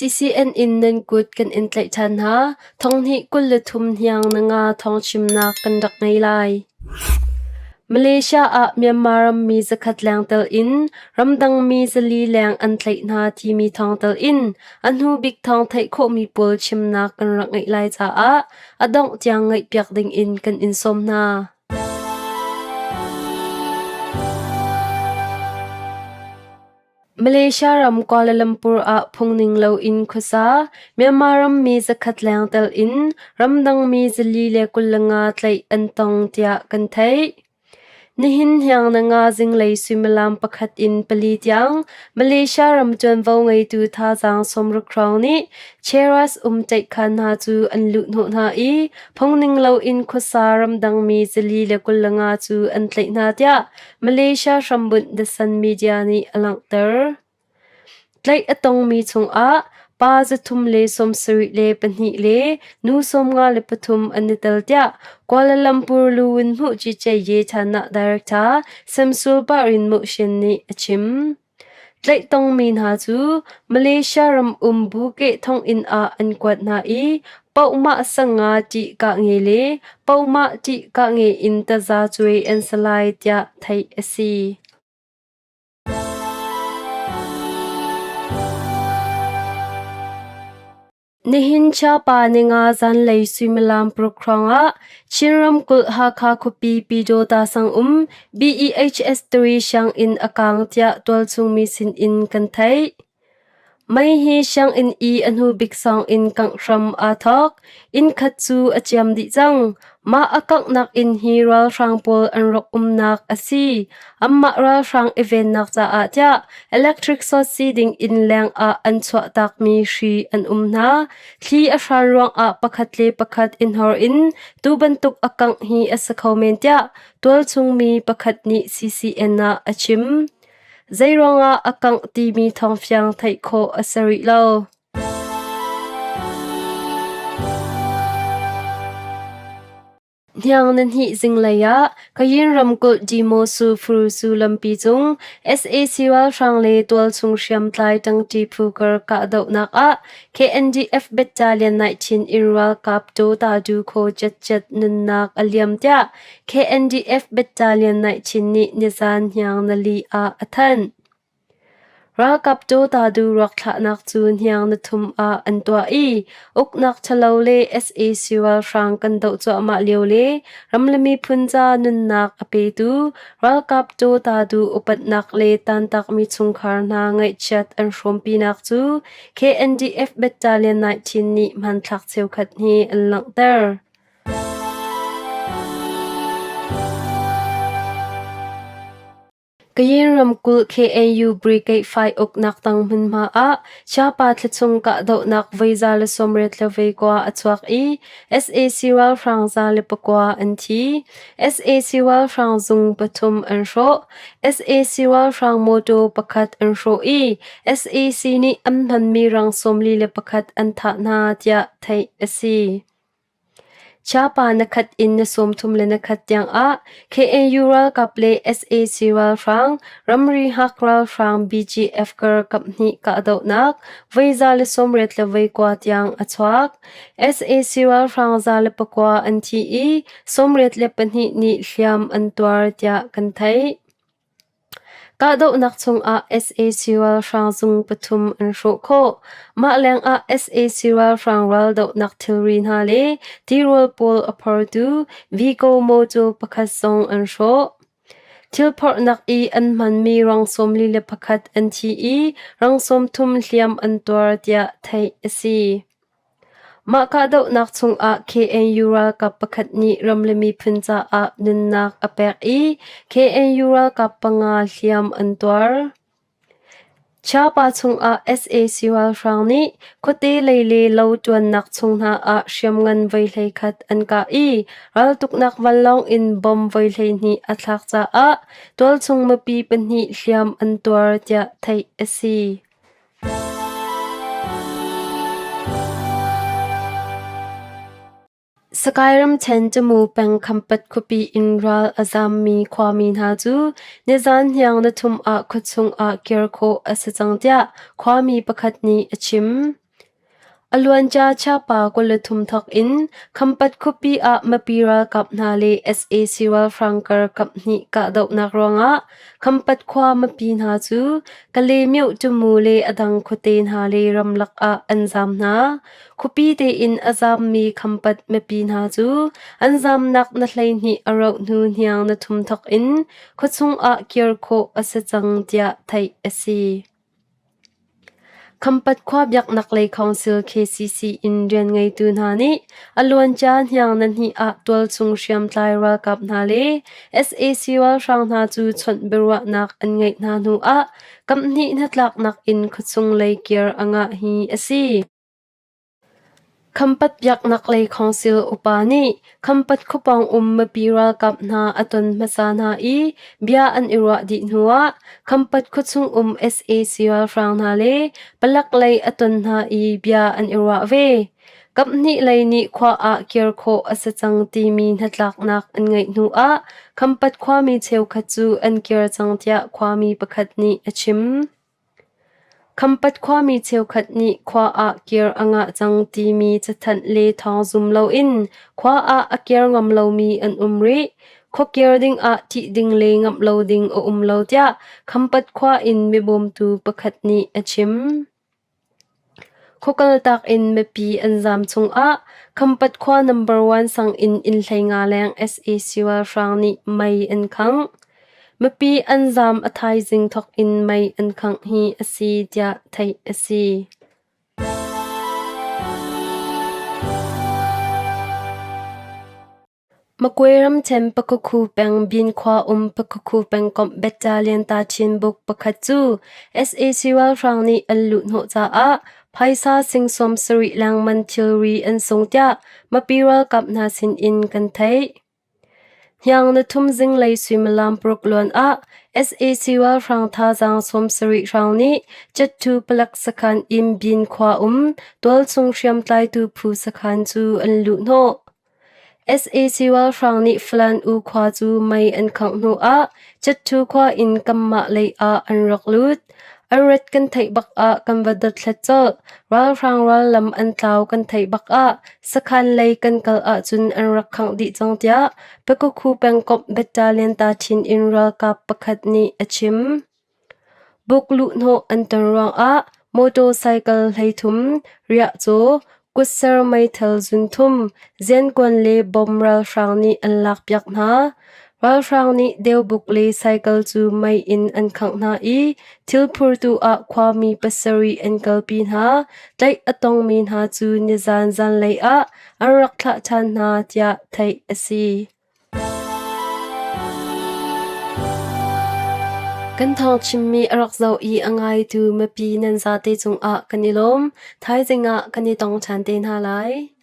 CCN in nan kut kan in tlaih ṭhan hna. Thonghnih 23 hniang na nga thawngchimnak kan rak ngei lai. Malaysia ah Myanmar rammi zakhat leng tel in ramdangmi 400 leng an tlaih hna timi thawng tel in a hnu bik thawng theih khawhmi pawl chimnak kan rak ngeih lai caah a dongh tiang ngaihpiak ding in kan in sawm hna. Malaysia ram Kuala Lumpur ah phungning loin khuasa Myanmar rammi zakhat leng tel in ramdangmi 425 tlaih an tong tiah kan theih. Nihin hniang na nga zinglei suimilam pakhat in pali tiang Malaysia ram ṭuanvo ngeitu thazaang 60 hrawng nih Cheras um ṭaihkhaan hna cu an luhhnawh hna i phungning loin khuasa ramdangmi 425 cu an tlaih hna tiah Malaysia hrambunh The Sun Media nih a langhter. Tlaih a tongmi chungah pa 372 le nu 53 an i tel tiah Kuala Lumpur Luwin Hmuhcice Chanah Director Samsul Bahrin Muhsin nih a chim. Tlaih tongmi hna cu Malaysia ram um Bukit thonginn ah an kuat hna i pohmah sanga ṭih kah nge le pohmah ṭih kah nge in tazacuai an si lai tiah theih a si. Nihin Chiapa ninga zanlei suimilam paruk hrawngah Chin ramkulh Hakha khuapi Pyidawta sang um BEHS 3 sianginn a kaang tiah tualchung mi sinin kan theih. Mei hi sianginn i a hnu bik sawnginn kangh hram aa thawk. Inn khat cu a ciam dih cang. Mah a kanghnak inn hi ralhrang pawl an rak umnak a si. Anmah ralhrang i vennak caah tiah electric sawt si ding inn leng ah an chuahtakmi hri an um hna. Thli a hran ruangah pakhat le pakhat i hnor in tu bantuk a kangh hi a si kho men tiah tualchung mi pakhat nih CCN ah a chim. Zeiruangah a kangh timi thawngfiang theih khawh a si rih lo. Hniang na hnih zinglei ah Kayin ramkulh Dimosu Furusu lampi cung sac ralhrang le tualchung hriamtlai ṭangṭi phu kar kahdohnak ah KNDF Battalion 19 in ralkap Dawta Du Khaw Cetcet nunnak a liam tiah KNDF Battalion 19 nih nizan hniang nali ah a thanh. Ralkap Dawtadu ruakthlahnak cu hniang na thum ah an tuah i uknak ṭhalo le sac ralhrang kan doh cuahmah lio le ram le miphun ca nunnak a petu ralkap Dawtadu upatnak le tantakmi chungkhar hna ngaihchiat an hrawmpinak cu KNDF Battalion 19 nih hmanthlak cheukhat hi an langhter. Kayin ramkulh KNU Brigade 5 uknak tang hmunhma ah Chiapa thlachung kahdohnak voi 189 a chuak i sac ralhrang 109 an thi. Sac ralhrang zung pathum an hrawh. Sac ralhrang mawtaw pakhat an hrawh i sac nih an hmanmi rang 41 an thah hna tiah theih a si. Chiapa na khat in na 33 le na khat tiangah KNU ralkap le sac ralhrang, ramri hngak ralhrang BGF kar kaphnih kahdohnak voi 189 tiang a chuak. Sac ralhrang 109 an thi i 82 nih hliam an tuar tiah kan theih. Kahdohnak chungah sac ralhrang zung pathum an hrawh khawh. Mah lengah sac ralhrang raldohnak thilri hna le tirawl pawl a phortu Vigo mawtaw pakhat zong an hrawh. Thil phorhnak i an hmanmi rang 41 an thi i rang 30 hliam an tuar tiah theih a si. Mah kahdohnak chungah KNU ralkap pakhat nih ram le miphun caah nunnak a pek i KNU ralkap panga hliam an tuar. Chiapa chungah sac ralhrang nih khuate lei le lo ṭuannak chung hna ah hriamngan voi 11 an kah i raltuknak vanlawng in bomb voi 12 a thlak caah tualchung mipi pahnih hliam an tuar tiah theih a si. Sakai ramṭhen Tamu peng Khampat khuapi in ral a zammi khuami hna cu nizan hniang na thum ah khuachung ah kir khawh a si cang tiah khuami pakhat nih a chim. A luancia Chiapa 23 thawk in Khampat khuapi ah mipi ralkap hna le sac ralhrang kar kaphnih kahdohnak ruangah Khampat khua mipi hna cu Kalaymyo Tumu le a dang khuate hna le ramlak ah an zaam hna. Khuapi tein a zaammi Khampat mipi hna cu an zaamnak na 12 a rauh hnu hniang na thum thawk in khuachung ah kir khawh a si cang tiah theih a si. Khampat khua biaknak lei Council KCC in rianngeitu hna nih a luancia hniang na hnih ah tualchung hriamtlai ralkap hna le sac ralhrang hna cu chawnh biaruahnak an ngeih hna hnu ah kamhnih hnatlaknak in khuachung lei kir a ngah hi a si. Khampat biaknak lei Council upa nih Khampat khuapawng um mipi ralkap hna a ton hmasa hna i bia an i ruah dih hnuah Khampat khuachung um sac ralhrang hna le palek lei a ton hna i bia an i ruah ve. Kaphnih lei nih khua ah kir khawh a si cang timi hnatlaknak an ngeih hnuah Khampat khuami cheukhat cu an kir cang tiah khuami pakhat nih a chim. Khampat khuami cheukhat nih khua ah kir a ngah cang timi cathanh le thawng zum loin khua ah a kir ngam lomi an um rih. Khuakir dingah ṭih ding le ngamh lo ding a um lo tiah Khampat khua in mibawmtu pakhat nih a chim. Khuakaltak in mipi an zaam chungah Khampat khua number one sang in inn 15 leng sac ralhrang nih mei an khangh. Mipi an zaam a thaizing thawk in mei an khangh hi a si tiah theih a si. Makwe ramṭhen Pakukhu peng Binkhua um Pakukhu pengkomh Battalion Tachin buk pakhat cu sac ralhrang nih an luhhnawh caah phaisa sing 70 lengman thilri an sung tiah mipi ralkap hna sinin kan theih. Hniang na thum zinglei suimilam paruk luan ah sac ralhrang thazaang 70 hrang nih Cettu palek sakhan in Binkhua um tualchung hriamtlaitu phu sakhan cu an luhhnawh. Sac ralhrang nih Falam U khua cu mei an khangh hnuah Cettu khua in kanmah lei ah an rak lut. An rat kan theih bak ah kan va dothlat colh. Ralhrang rallam an tlau kan theih bak ah sakhan lei kan kal ahcun an rak khangh dih cang tiah Pakukhu pengkomh Battalion Tachin in ralkap pakhat nih a chim. Buk luhhnawh an ton ruangah motorcycle 33, riahcaw, kutser meithal zunthum, zenkuan le bom ralhrang nih an lakpiak hna. Ralhrang nih deubuk le cycle cu mei in an khangh hna i thil phurtu ah khuami pasarih an kalpi hna. Tlaih a tongmi hna cu nizan zanlei ah an rak thlah ṭhan hna tiah theih a si. Kan thawng chimmi a rak zoh i a ngaitu mipi nan zate cungah kan i lawm. Thaizing ah kan i tong ṭhan te hna lai.